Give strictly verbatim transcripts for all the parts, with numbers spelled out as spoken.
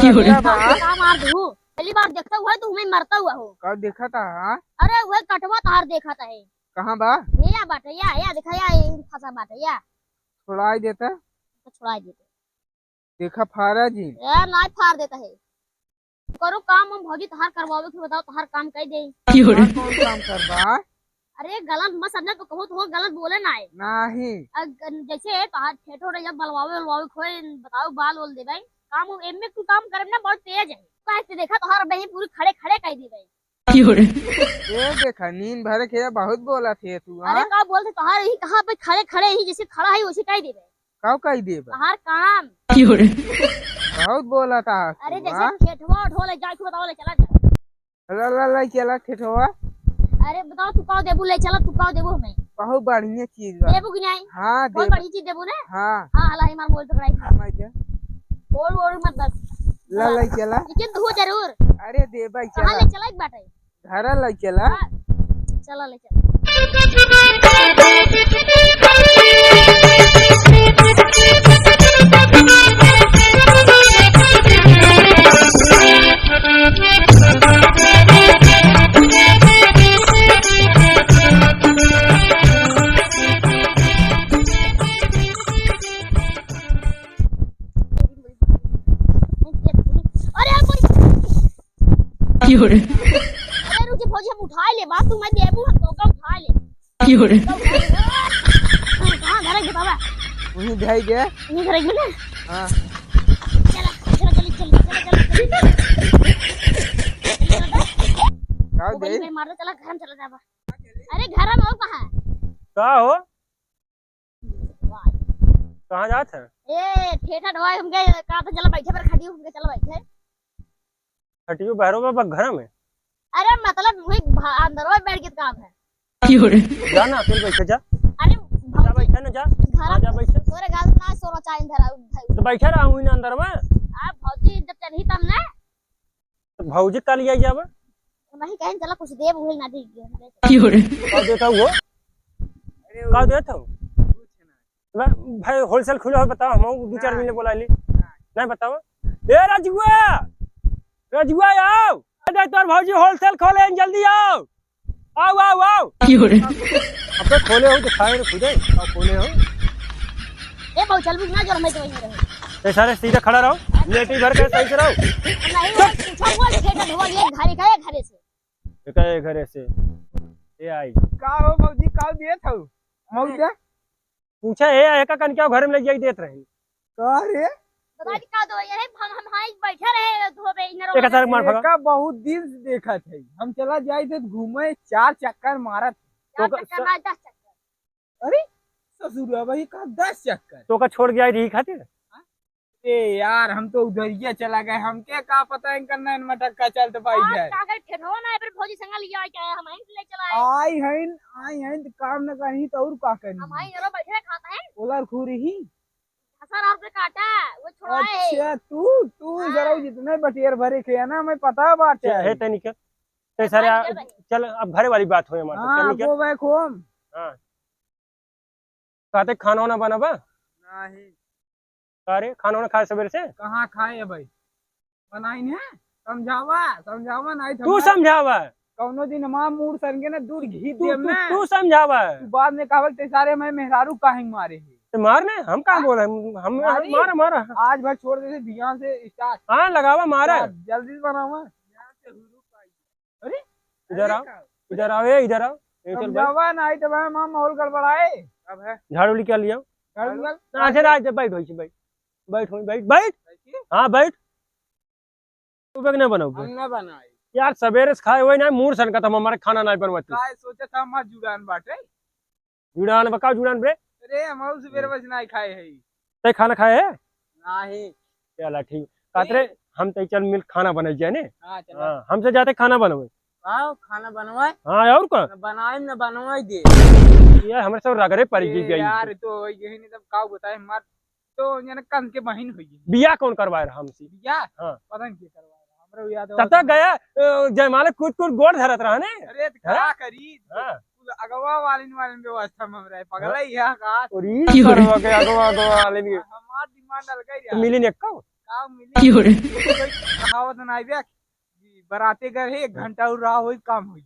क्यों रे? का बा? का मार दू? पहली बार देखता हुआ है, तू हमें मरता हुआ हो। का देखा था, हाँ? अरे, वह कटवा तहार देखा था है। कहाँ बा? ये या बाटे, या, या देखा, या, ये फंसा बाटे, या। छोड़ाई देता। तो छोड़ाई देता। देखा फारा जी। ए, नाई फार देता है। करो काम हम भौजी तहार करवावे के बताओ, तहार काम कई दे। क्यों रे? हाँ, कौन काम करबा? अरे गलत मत समझा, तो कहूँ तो गलत बोले ना है। नहीं। अग-, जैसे तहार ठेठो रह जब बलवावे उलवावे खोए, बताओ बाल ओल देबे। काम एमे तू काम करब ना बहुत तेज है। काहे से देखा तहार बही पूरी खड़े खड़े कई देबे। क्यों रे? ये देखा नींद भरे के बहुत बोला थे तू, अरे हाँ? का बोलते तहार यही कहाँ पे खड़े खड़े ही जैसे खड़ा है वैसे कई देबे। का कही देबा? तहार काम। क्यों रे? बहुत बोला था अरे तू, जैसे हाँ? ठेठवा ढोले जाए के बताओ ले चला जा। ला, ला, ला, चला ठेठवा। अरे बताओ तू का देबू ले चला, तू का देबू हमें? बहुत बढ़िया चीज बा। देबू कि नहीं? हाँ, बहुत देबा। बढ़िया चीज देबू ना? हाँ। हाँ, हला हमार मोबाइल पकड़ाई। हाँ, मैं दे। बोल, बोल मत बस। ला, ला, चला। लेकिन तू जरूर। अरे देबा, कहाँ चला। ले चला एक बाटे? घरा लइ चला। हाँ, चला ले चला। अरे, अरे, रुक जा भौजी, हम उठाए ले, बात तू मत देबू, हम तोका उठाए ले। क्यों रे? कहाँ घर है बतावा? वहीं धई दे। वहीं घर है ना? हाँ। चला, चला, चला, चला। का वो दे? बड़ी भाई मार दे, चला, घर में चला जावा। अरे, घर में हो कहाँ? का हो? कहाँ जात है? ए, ठेठा ढोआ हमके, का तो चला बैठे पर खड़ी हमके, चला बैठे। खटियो बहरो बा, बा घर में। अरे मतलब वही भा-, अंदरवा बैठ के काम है। क्यों रे? जा ना, अकेले बैठे जा। अरे जा भौजी, बैठे ना, जा। घर हाँ, जा बैठे। तोरे गाल ना सोना चाहे धरा, धरा। तो बैठे रहा हुई ना अंदर में। आ भौजी जब चढ़ी तब ना। तो भौजी का लिए जावे? नहीं कहें चला कुछ देब वही ना दी। क्यों रे? का देता वो? अरे का देता हो? कुछ ना। बा-, भाई होलसेल खुले हो बताओ, हम दो चार ना। महीने बोला ली। ना। नहीं बताओ। ए राजुआ, राजुआ आओ। अरे तोर भौजी होलसेल खोले हैं, जल्दी आओ। आओ, आओ, आओ। क्यों रे? अब तो खोले हो, दिखाए रे खुदे, अब खोले हो। ए, बहु चल बुझ ना जोर में तो वहीं रहो। ए सारे सीधे खड़ा रहो, लेटी भर के सही से रहो। नहीं, वो पूछो, वो ठेका ढोल ये घरे का, ये घरे से। ये का, ये घरे से। ये आई। का हो भौजी, का दिए था? मौज दे? पूछे, "हे, एका कन क्या घरे में ले जाई देत रही?" का रे? बता दी का दो, यही हम, हम हाई बैठे रहे धोबे इनरो एक में। सारे मार भगा। एका बहुत दिन से देखत है, हम चला जाई थे घूमे, चार चक्कर मारत। चार तो का चक्कर स- ना, दस चक्कर। अरे ससुरा भाई का दस चक्कर? तो का छोड़ के आई रही खातिर? हाँ? ए यार, हम तो उधरिया चला गए, हमके का पता इनका नैन मटक्का चलत बा आज इधर। का करे ठेठवा ना, फिर भौजी संग लिया के आए, हम यहीं से ले चला आए। आई हइन, आई हइन, तो काम न करही तो और का करही? हम आई जरा बैठे खात हैं। ओलर खुरही। दस हजार रुपये काटा, वो छुड़वाए। अच्छा, तू, तू हाँ। जरा जितने बटेर भरे के है ना, मैं पता बाटे। चल, हे तनिक, ते सारे हाँ, आ, चल भाई। चल, अब घरे वाली बात होए हमारे, हाँ, चल निकल। Go back home। हाँ। कहते खाना वाना बना बा? नहीं। का रे, खाना वाना खाए सवेरे से? कहाँ खाए है भाई? बनाई ने? समझावा, समझावा, नहीं तो तू हमार समझावा। कौनो दिन हमार मूड़ सन के ना दूध घीच तू, देम तू, ना। तू समझावा। तू बाद में कहबे ते सारे मैं मेहरारू काहे मारे है? ते मार ने, हम का हाँ? बोले? हम, हम, मारी? मारा, मारा। आज भर छोड़ दे, बिहान से start। हाँ, लगावा, मारा। यार, जल्दी से बनावा। अरे, इधर अरे आओ, का? इधर आओ, ए, इधर आओ। ए, चल भाई। समझावा ना, आई तो भाई, माँ माहौल गड़बड़ाए। अब है। झाड़ू लेके आ लिया। झाड़ू निकाल। ना, अच्छा, ना, बैठ, बैठ, बैठ, बैठ, बैठ। बैठ की? हाँ, बैठ। तू बेग ना बनाओ, हम ना बनाए। यार, सवेरे से खाए हुए ना, मूड़ सन का तो हम हमारे खाना नहीं बनवाते। काय सोचे था, हमार जुड़ान बाटे। जुड़ान बा, का जुड़ान बे? अरे, हम और सवेरे बस नहीं खाए है। ते खाना खाए है? नहीं। चला ठीक। कातरे, हम ते चल मिल खाना बनाई जाए ने। हाँ, चलो। हाँ, हमसे जाते खाना बनवे। आओ, खाना बनवाए। हाँ, और का? न बनाए, न बनवाए दे। ये हमरे सब रगड़े पड़ ए, गई। यार, तो यही नहीं, तब का बताए, हमार तो जने कंस के बहिन होई। बियाह कौन करवाए रहा हमसे? बियाह? हाँ। पता नहीं के करवाए रहा, हमरा याद है। तब तक गया, अ, जयमाला कूद कूद गोड़ धरत रहा ने। अरे, तो हाँ? का करी? हाँ। कुल अगवा वालिन, वालिन व्यवस्था में हमरा है, पगला ही है का? और ई की हो रही? करवा के अगवा, अगवा वालिन के। हमार demand अलग ही तो रहा। मिली ने का? काम मिली। क्यों रे? कोई कहावत ना आइबे कि बराते घर है, एक घंटा और रहा होई, काम होई।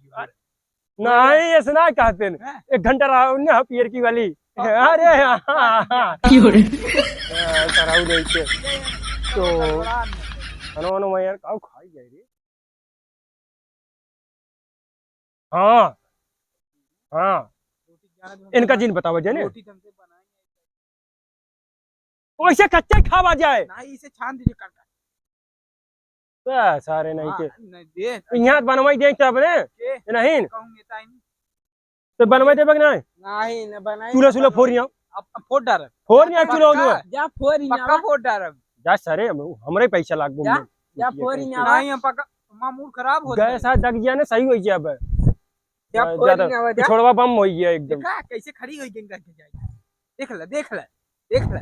नहीं, ऐसे ना कहते हैं। हैं? एक घंटा रहा होई ना, पियर की वाली। हाँ, अरे, हाँ, हाँ, हाँ। क्यों रे? हाँ, कराऊ नहीं के। तो, खाना वाना मैं यार, काऊ खाई जाए रे? हाँ, हाँ। इनका जिन बतावा जाने। वैसे कच्चे खावा जाए। ना, इसे छान दीजिए, काट, काट। बस, सारे नहीं हाँ, के। नहीं दे। यहाँ बनवाई दे तब ने। के? नहीं। कहूँगे ताई नहीं। तो बनवाई देबे कि नहीं? नहीं, न बनाई। चूल्हा, चूल्हा फोड़ यहाँ। अब, अब फोड़ डाल। फोड़ यहाँ चूल्हा, पक्का? चूल्हा। जा फोड़ यहाँ। पक्का फोड़ डाल। जा सारे, हम, हमरे पैसा लाग जा, जा फोड़ यहाँ। नहीं, हम पक्का, हमारा मूड खराब होता है। गैस आज दग गया ना, सही हो गया अब। जा फोड़ यहाँ, जा। पिछोड़वा बम हो गया एकदम। देखा, कैसे खड़ी हो गई करके जाए। देख ले, देख ले, देख ले।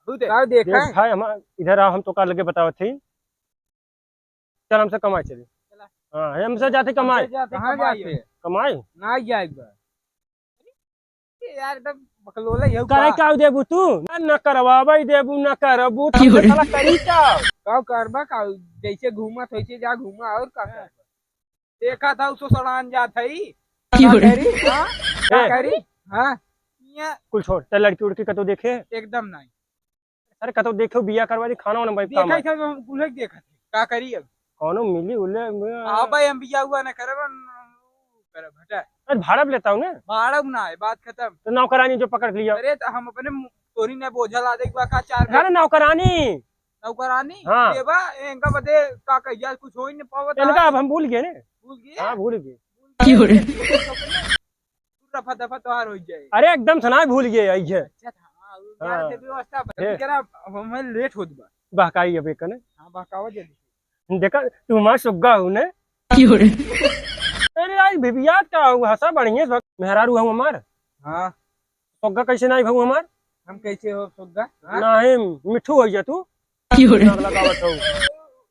बहुत है। का देखा देख है? भाई, हम इधर आओ, हम तो का लगे बतावत थी। चल, हमसे कमाए चली। चला। हाँ, हमसे जाते कमाए। हमसे जाते कहाँ कमाए जाते? है। कमाए? ना जाए बा। ये यार, एकदम बकलोले ही हो करे का? का देबू तू? ना, ना करवावे देबू, ना करबू, क्यों रे? साला करी का? का करबा का? जैसे घूमत होइसे जा घूमा, और का करबा? देखा था, उसको सड़ान जात है। क्यों रे? का करी? हाँ? का ए। करी? हाँ? ये कुल छोड़, ते लड़की उड़की कतो देखे? एकदम नहीं। अरे, कतौ देखो, बिया करवा दी, खाना वाना भाई, काम देखा है। था, हम कुल देखा थे। का करी अब? कौनो मिली उले में। हाँ भाई, हम बिया हुआ ना करब, न, न, करब, हटा। अरे, भाड़ा भी लेता हूँ ना। भाड़ा भी ना है, बात खत्म। तो नौकरानी जो पकड़ लिया। अरे, तो हम अपने मु-, तोरी ने बोझा ला दे, का चार अरे, नौकरानी। नौकरानी? हाँ। देबा, इनका बदे का कहिया, कुछ हो ही नहीं पावत इनका है। अब हम भूल गए ने। भूल गए? हाँ, भूल गए। भूल गए। रफा दफा तोहार हो जाए। अरे एकदम से ना भूल गए, आई है। अच्छा था, हाँ, वो हाँ। यार से व्यवस्था बता, हे। करा, अब हमें लेट होत बा। बहकाई अब एक ने। हाँ, बहकावा जल्दी। देखा, तू हमार सुग्गा हो ने। क्यों रे? अरे आज भिबियात का हो, हंसा बढ़िया से मेहरारू हो हमार। हाँ। सुग्गा कैसे नहीं भाऊ हमार? हम कैसे हो सुग्गा? हाँ? नहीं, मिठू हो जा तू। क्यों रे? दिमाग लगावत हो।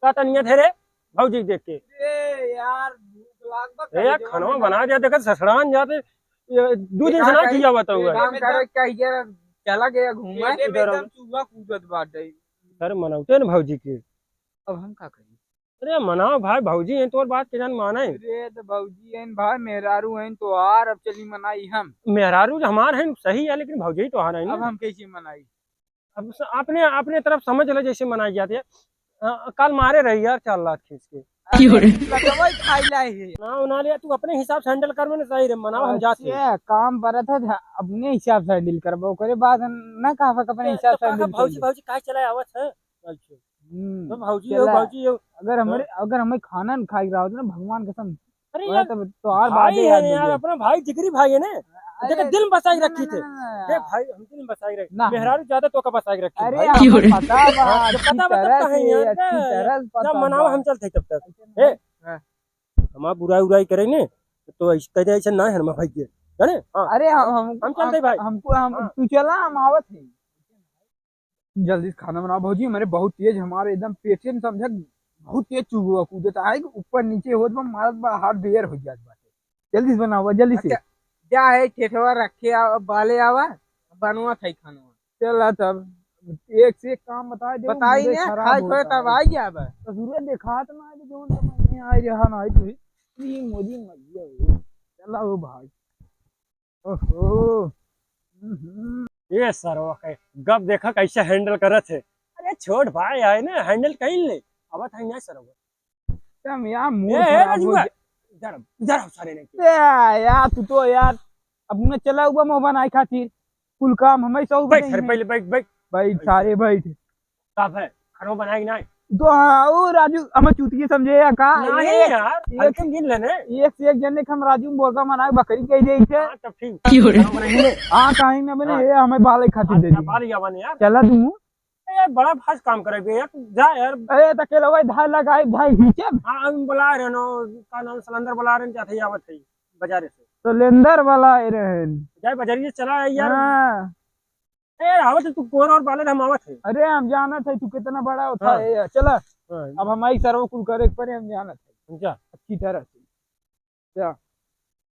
का तनिया धरे, भौजी के देख के। ए यार, भूख लाग बा, ए यार, खाना बना दिया, देखत ससुरान जाते, ये दू दिन से ना खियावत हुआ। काम करे, कहिए, चला गया घूमे। पेटे में इधर एकदम चूहा कूदत बाटे। अरे मनावते न भौजी के। अब हम का करी? अरे मनाओ भाई, भौजी हैं, तोर बात के जान माने। अरे तो भौजी हैं भाई, मेहरारू हैं तोहार, अब चली मनाई हम। मेहरारू तो हमार हैं, सही है, लेकिन भौजी तोहार हैं अब ना। हम कैसे मनाई? अब स-, अपने, अपने तरफ समझ ले जैसे मनाई जाती है। अ, कल मारे रही यार, चार लात खींच के। क्यों रे? लतवा ही खाई लाई है। ना, ना रे, तू अपने हिसाब से handle कर, मैंने सही रे, मनाओ, हम जाते हैं। अच्छा, काम परत है, अपने हिसाब से handle करबो, ओकरे बाद हम ना कहा अपने ए, हिसाब तो से काका, handle भौजी, करिए। भौजी काहे चला आवत है? अच्छा। हम्म, तो भौजी चला। हो, भौजी हो। अगर हमरे, हाँ। अगर हमें खाना न खाई रहा होता ना, भगवान कसम, अरे वह यार, तो, तो और भाई बातें है याद यार, नहीं। अपना भाई जिगरी भाई है ना। अरे, देख, दिल में बसाई ना, रखी ना, थे। ना, ना, ना। देख भाई, हम दिल में बसाई रखी। ना। मेहरारू ज्यादा तो का बसाई रखी अरे, भाई। हमें पता बा, हाँ, जब अच्छी पता बा, तब तरह कहें से, यार, अच्छी ना। तरह से पता जब मनाओ, बा। हम चलते तब तक। अच्छा, ए, हाँ। हमार बुराई उराई करे ने, तो ऐसे कह दे, ऐसे ना है हमार भाई के, जाने? हाँ। अरे, हम, हम, हम चलते हम, भाई। हमको, हम, हाँ। तू चला, हम आवत है। जल्दी से खाना बनाओ भौजी, हमारे बहुत तेज, हमारे एकदम पेटे में समझा बहुत तेज चूहा कूदत है, ऊपर नीचे होत बा, मारत बा, हाथ बेर हो जात बाटे। जल्दी से बनाओ, जल्दी से। अच्छा, जा है ठेठवा रखे आवा, बाले आवा, बनवा था खाना। चला तब, एक से एक काम बताए दे, बताई मूडे ने, खराब खाई होता खोए तब है। आई जाबे। ससुरे देखात ना है, जौन समझ में आई रहा ना है तू। ई मोदी मर गया हो। चला हो भाई। ओहो। हम्म। ये सरवा के गप देखा कैसे handle करत है। अरे छोट भाई आए ना, handle कहीं ले। अब था ना सरवा। तम यार मूड ए, ए, खराब हो राजू गया। इधर, इधर आओ सारे नहीं। ए, यार तू तो यार अपने चला हुआ मुंह बनाए खातिर कुल काम हमें सौ बैठ, नहीं घर है। पहले बैठ, बैठ। बैठ सारे बैठ। साफ है, खाना बनाए कि नहीं? तो हाँ, ओ राजू, हमें चूतिया समझे या का? नहीं एक, यार, एक, हल्के में गिन लेने। एक से एक जने के हम राजू में बोलबा मनाए, बकरी कह दे इसे। हाँ, तब ठीक। क्यों रे? खाना बनाए गिने। हाँ, कहीं ना बने, हाँ। ये हमें बाले खातिर दे अच्छा, दी। बाल ही आवा ने यार। चला तू। ए यार, बड़ा fast काम करे बे यार, तू जा यार। अरे, त केलवा धाय लगाई, धाय खींचे। हाँ, हम बुला रहे नो, का नाम, सिलेंडर बुला रहे, जाते ही आवत है, बाजारे से। सिलेंडर वाला आए रहे। जाए बाजारे से चला है यार। हाँ। ए, आवत है तू, गोर और बाले हम आवत है। अरे, हम जानत है तू कितना बड़ा होता हाँ। है यार। चला, हाँ। अब हमारी सर्व कुल करे के पड़े, हम जानत है। जा। अच्छी तरह से। जा।